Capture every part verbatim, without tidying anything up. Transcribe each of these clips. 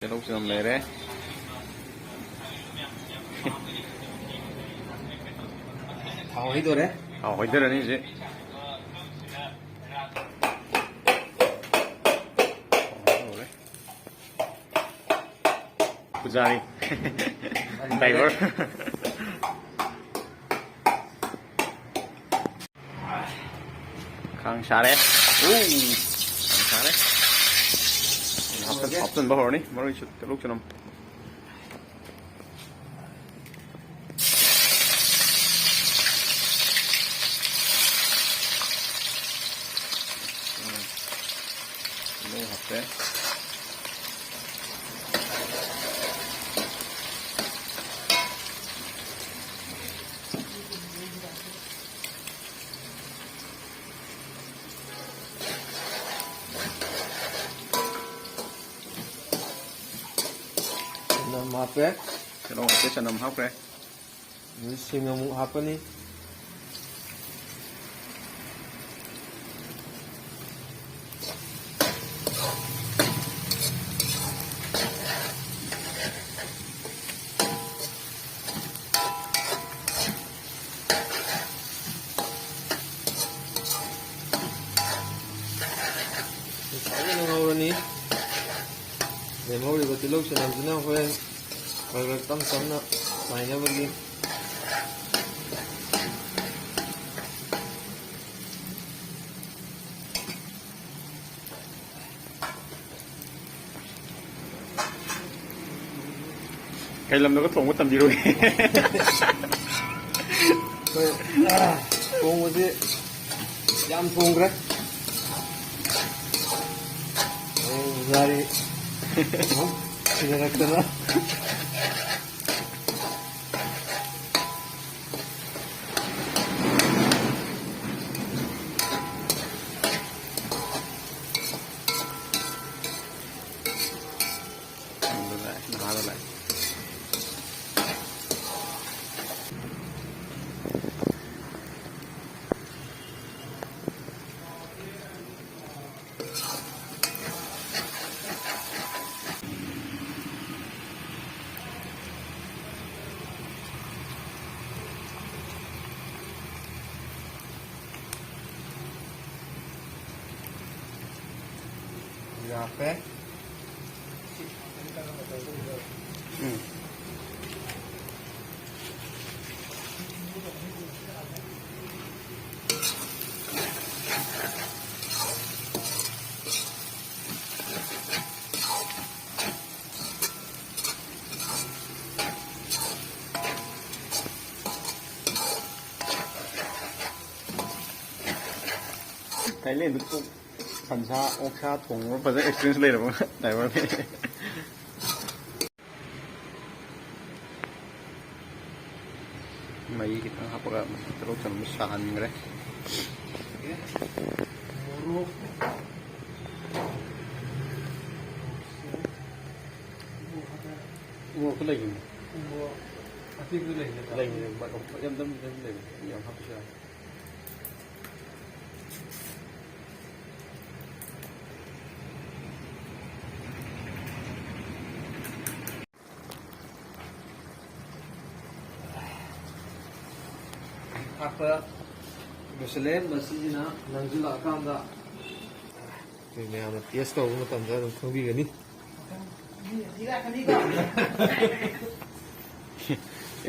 ꯇꯤꯜꯍꯧ ꯆꯅꯝ ꯂꯩꯔꯦ꯫ ꯊꯥꯎ ꯍꯩꯗꯣꯔꯦ꯫ ꯊꯥꯎ ꯍꯩꯗꯔꯅꯤ ꯍꯧꯖꯤꯛ꯫ ꯄꯨꯖꯥꯔꯤ꯫ ꯗ꯭ꯔꯥꯏꯚꯔ꯫ ꯈꯥꯡ ꯁꯥꯔꯦ꯫ ꯎ! ꯈꯥꯡ ꯁꯥꯔꯦ꯫ ꯍꯥꯞꯆꯤꯟ-, ꯍꯥꯞꯆꯤꯟꯕ ꯍꯧꯔꯅꯤ ꯃꯔꯣꯏ ꯆ-, ꯇꯤꯜꯍꯧ ꯆꯅꯝ꯫ ꯎꯝ꯫ ꯇꯤꯜꯍꯧ ꯍꯥꯞꯄꯦ꯫ ꯆꯅꯝ ꯍꯥꯞꯄꯦ꯫ ꯇꯤꯜꯍꯧ ꯍꯥꯞꯄꯦ, ꯆꯅꯝ ꯍꯥꯞꯈ꯭ꯔꯦ꯫ ꯑꯗꯨ ꯁꯤꯡ ꯑꯃꯨꯛ ꯍꯥꯞꯄꯅꯤ꯫ ꯐꯖꯅ ꯉꯧꯔꯅꯤ꯫ ꯂꯦꯝꯍꯧꯔꯤꯕ ꯇꯤꯜꯍꯧ ꯆꯅꯝꯁꯤꯅ ꯍꯣꯔꯦꯟ ꯈꯔ ꯈꯔ ꯇꯞ ꯇꯞꯅ ꯆꯥꯏꯅꯕꯒꯤ꯫ ꯀꯩ ꯂꯝꯗꯒ ꯊꯣꯡꯕ ꯇꯝꯕꯤꯔꯨꯒꯦ? ꯑꯩꯈꯣꯏ, ꯑꯥ, ꯊꯣꯡꯕꯁꯤ ꯌꯥꯝ ꯊꯣꯡꯈ꯭ꯔꯦ꯫ ꯑꯩ ꯉꯥꯔꯤ ꯑꯃꯨꯛ ꯁꯤꯟꯅꯔꯛꯇꯅ꯫ ꯍꯥꯞꯄꯦ꯫ ꯎꯝ꯫ ꯊꯥꯏꯂꯦꯟꯗ ꯀꯣꯛ ꯁꯟꯁꯥ, ꯑꯣꯛꯁꯥ ꯊꯣꯡꯕ ꯐꯖꯅ ꯑꯦꯛꯁꯄꯤꯔꯤꯌꯦꯟꯁ ꯂꯩꯔꯕ ꯗ꯭ꯔꯥꯏꯚꯔꯅꯤ꯫ ꯃꯍꯤ ꯈꯤꯇꯪ ꯍꯥꯞꯄꯒ ꯇꯤꯜꯍꯧ ꯆꯅꯝ ꯁꯥꯍꯟꯈ꯭ꯔꯦ꯫ ꯃꯣꯔꯣꯛ꯫ ꯎ ꯃꯣꯔꯣꯛꯁꯨ ꯂꯩꯈꯤꯕꯅꯦ꯫ ꯎ ꯃꯣꯔꯣꯛ ꯑꯇꯦꯛꯄꯁꯨ ꯂꯩꯕꯅꯦ꯫ ꯂꯩꯕꯅꯦ, ꯌꯥꯝ ꯌꯥꯝ ꯂꯩꯕꯅꯦ, ꯌꯥꯝ ꯍꯥꯞꯄꯁꯨ ꯌꯥꯏ꯫ ꯊꯥꯛꯄ ꯂꯣꯏꯁꯤꯜꯂꯦ꯫ ꯃꯁꯤꯁꯤꯅ ꯅꯪꯁꯤꯜꯂꯛꯑꯀꯥꯟꯗ ꯑꯩꯈꯣꯏ ꯃꯌꯥꯝꯅ ꯇꯦꯁ ꯇꯧꯕ ꯃꯇꯝꯗ ꯑꯗꯨꯝ ꯈꯪꯕꯤꯒꯅꯤ꯫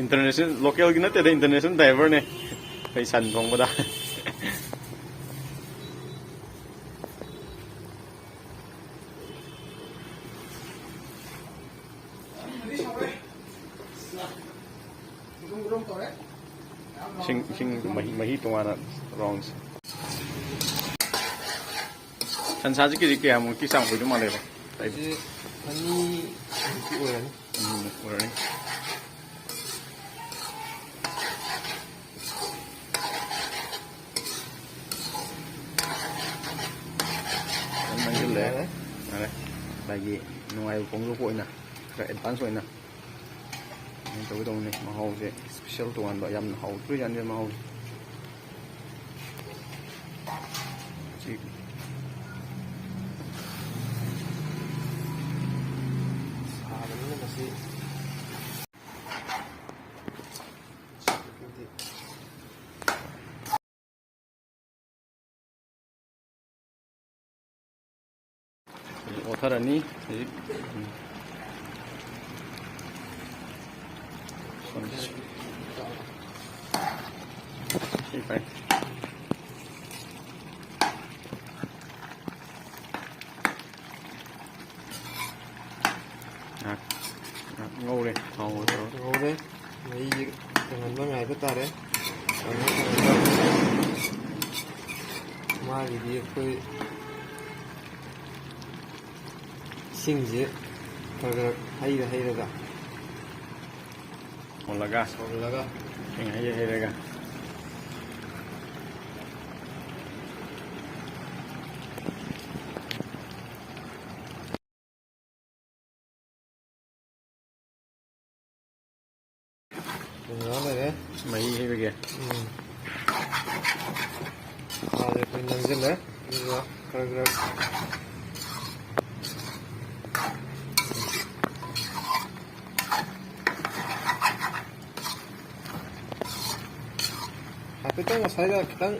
ꯏꯟꯇꯔꯅꯦꯁꯅꯦꯜ, ꯂꯣꯀꯦꯜꯒꯤ ꯅꯠꯇꯦꯗ, ꯏꯟꯇꯔꯅꯦꯁꯅꯦꯜ ꯗ꯭ꯔꯥꯏꯚꯔꯅꯦ ꯑꯩꯈꯣꯏ ꯁꯟ ꯊꯣꯡꯕꯗ꯫ ꯏꯁꯤꯡ, ꯏꯁꯤꯡ ꯃꯍꯤ, ꯃꯍꯤ ꯇꯣꯉꯥꯟꯅ ꯔꯥꯎꯟꯁꯦ꯫ ꯁꯟꯁꯥꯁꯤ ꯀꯦꯖꯤ ꯀꯌꯥꯃꯨꯛꯀꯤ ꯆꯥꯡ ꯑꯣꯏꯗꯧ ꯃꯥꯜꯂꯦꯕ? ꯑꯩꯁꯦ ꯑꯅꯤꯃꯨꯛꯇꯤ ꯑꯣꯏꯔꯅꯤ꯫ ꯑꯅꯤꯃꯨꯛ ꯑꯣꯏꯔꯅꯤ꯫ ꯑꯗꯨꯝ ꯅꯪꯁꯤꯜꯂꯦ꯫ ꯌꯥꯔꯦ꯫ ꯌꯥꯔꯦ꯫ ꯉꯁꯥꯏꯒꯤ ꯅꯨꯡꯉꯥꯏꯕ ꯐꯣꯡꯗꯣꯛꯄ ꯑꯣꯏꯅ ꯈꯔ ꯑꯦꯗꯚꯥꯟꯁ ꯑꯣꯏꯅ ꯑꯗꯨꯃꯥꯏꯅ ꯇꯧꯒꯦ ꯇꯧꯕꯅꯤ꯫ ꯃꯍꯥꯎꯁꯦ ꯏꯁꯄꯤꯁꯦꯜ ꯇꯣꯉꯥꯟꯕ, ꯌꯥꯝꯅ ꯍꯥꯎꯗꯣꯏ ꯌꯥꯅꯤ ꯃꯍꯥꯎꯁꯦ꯫ ꯁꯤ ꯁꯥꯕꯅꯤꯅ ꯃꯁꯤ ꯈꯔꯅꯤ ꯍꯧꯖꯤꯛ꯫ ꯎꯝ꯫ ꯁꯤ ꯐꯩ꯫ ꯉꯥꯏꯍꯥꯛ, ꯉꯥꯏꯍꯥꯛ ꯉꯧꯔꯦ꯫ ꯊꯥꯎ ꯉꯧꯔꯦ꯫ ꯉꯧꯔꯦ꯫ ꯃꯍꯤꯁꯦ ꯀꯪꯍꯟꯕ ꯉꯥꯏꯕ ꯇꯥꯔꯦ꯫ ꯀꯪꯍꯟ-, ꯀꯪꯍꯟꯕ꯫ ꯃꯥꯒꯤꯗꯤ ꯑꯩꯈꯣꯏ ꯏꯁꯤꯡꯁꯦ ꯈꯔ ꯈꯔ ꯍꯩꯔ ꯍꯩꯔꯒ ꯍꯣꯜꯂꯒ꯫ ꯍꯣꯜꯂꯒ꯫ ꯏꯁꯤꯡ ꯍꯩꯔ ꯍꯩꯔꯒ꯫ ꯉꯥꯏꯍꯥꯛ ꯂꯩꯔꯦ꯫ ꯃꯍꯤ ꯍꯩꯕꯒꯤ꯫ ꯎꯝ꯫ ꯊꯥꯎꯁꯦ ꯑꯩꯈꯣꯏ ꯅꯝꯁꯤꯜꯂꯦ꯫ ꯑꯗꯨꯒ ꯈꯔ ꯈꯔ ꯍꯥꯏꯐꯦꯠꯇꯪ ꯉꯁꯥꯏꯗ ꯈꯤꯇꯪ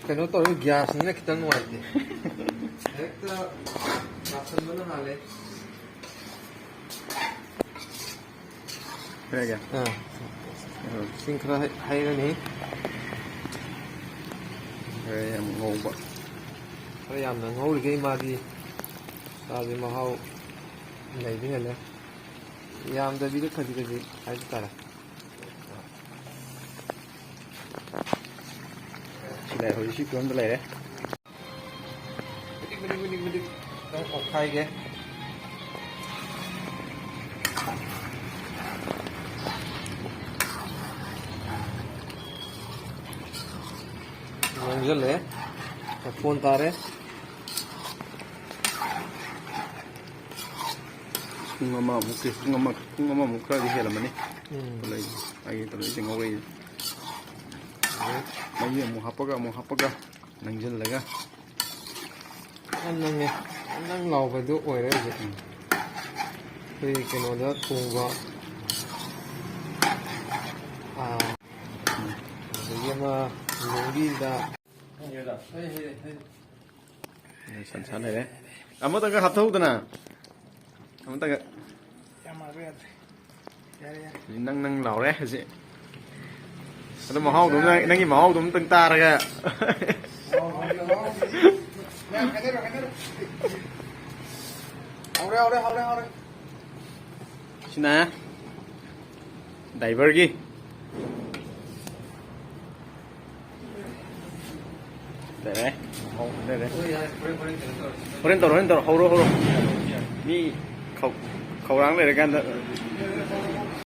ꯀꯩꯅꯣ ꯇꯧꯔꯒ ꯒ꯭ꯌꯥꯁꯅꯤꯅ ꯈꯤꯇꯪ ꯅꯨꯡꯉꯥꯏꯇꯦ꯫ ꯍꯦꯛꯇ ꯀꯥꯞꯁꯟꯕꯅ ꯍꯥꯜꯂꯦ꯫ ꯈꯔꯒ꯫ ꯑꯥ꯫ ꯎꯝ꯫ ꯏꯁꯤꯡ ꯈꯔ ꯍꯩ-, ꯍꯩꯔꯅꯤ꯫ ꯈꯔ ꯌꯥꯝ ꯉꯧꯕ꯫ ꯈꯔ ꯌꯥꯝꯅ ꯉꯧꯔꯤꯈꯩ ꯃꯥꯗꯤ ꯆꯥꯁꯦ ꯃꯍꯥꯎ ꯂꯩꯕ ꯍꯦꯜꯂꯦ꯫ ꯌꯥꯝꯗꯕꯤꯗ ꯈꯖꯤꯛ ꯈꯖꯤꯛ ꯍꯥꯏꯕ ꯇꯥꯔꯦ꯫ ꯁꯤ ꯂꯩ, ꯍꯧꯖꯤꯛ ꯁꯤ ꯐꯤꯕꯝꯗ ꯂꯩꯔꯦ꯫ ꯃꯇꯤꯛ, ꯃꯇꯤꯛ, ꯃꯇꯤꯛ, ꯃꯇꯤꯛ ꯈꯤꯇꯪ ꯑꯣꯠꯈꯥꯏꯒꯦ꯫ ꯉꯥꯡꯁꯤꯜꯂꯦ꯫ ꯃꯐꯣꯟ ꯇꯥꯔꯦ꯫ ꯄꯨꯡ ꯑꯃꯃꯨꯛꯀꯤ, ꯄꯨꯡ ꯑꯃ, ꯄꯨꯡ ꯑꯃꯃꯨꯛ ꯈꯔꯗꯤ ꯍꯦꯜꯂꯝꯃꯅꯤ꯫ ꯎꯝ꯫ ꯇꯧꯔꯛꯏꯁꯦ꯫ ꯑꯩꯒꯤ ꯇꯧꯔꯛꯏꯁꯦ ꯉꯧꯔꯛꯏꯁꯦ꯫ ꯃꯍꯤ ꯑꯃꯨꯛ ꯍꯥꯞꯄꯒ, ꯑꯃꯨꯛ ꯍꯥꯞꯄꯒ, ꯅꯪꯁꯤꯜꯂꯒ꯫ ꯌꯥꯝ ꯅꯪꯉꯦ꯫ ꯌꯥꯝ ꯅꯪ ꯂꯥꯎꯕꯗꯨ ꯑꯣꯏꯔꯦ ꯍꯧꯖꯤꯛ꯫ ꯎꯝ꯫ ꯑꯩꯈꯣꯏꯒꯤ ꯀꯩꯅꯣꯗ ꯊꯣꯡꯕ, ꯑꯥ, ꯎꯝ꯫ ꯑꯗꯒꯤ ꯑꯃ ꯂꯨꯍꯣꯡꯒꯤꯗ꯫ ꯁꯟꯁꯥ ꯂꯩꯔꯦ꯫ ꯑꯃꯇꯪꯒ ꯍꯥꯞꯊꯧꯗꯅ꯫ ꯑꯃꯇꯪꯒ꯫ ꯌꯥꯝ ꯃꯥꯟꯕ ꯌꯥꯗ꯭ꯔꯦ꯫ ꯌꯥꯔꯦ, ꯌꯥꯔꯦ꯫ ꯅꯪ ꯅꯪ ꯂꯥꯎꯔꯦ ꯍꯧꯖꯤꯛ꯫ ꯑꯗꯣ ꯃꯍꯥꯎꯗꯣ, ꯅꯪ- ꯅꯪꯒꯤ ꯃꯍꯥꯎꯗꯣ ꯑꯃꯇꯪ ꯇꯥꯔꯒ꯫ ꯌꯥꯝ ꯍꯥꯏꯅꯔꯣ, ꯍꯥꯏꯅꯔꯣ꯫ ꯍꯧꯔꯦ, ꯍꯧꯔꯦ, ꯍꯧꯔꯦ, ꯍꯧꯔꯦ꯫ ꯁꯤꯅ ꯗꯥꯏꯚꯔꯒꯤ꯫ ꯂꯩꯔꯦ꯫ ꯂꯩꯔꯦ꯫ ꯍꯣꯔꯦꯟ ꯇꯧꯔꯣ, ꯍꯣꯔꯦꯟ ꯇꯧꯔꯣ꯫ ꯍꯧꯔꯣ, ꯍꯧꯔꯣ꯫ ꯃꯤ ꯈꯧ- ꯈꯧꯔꯥꯡ ꯂꯩꯔꯀꯥꯟꯗ꯫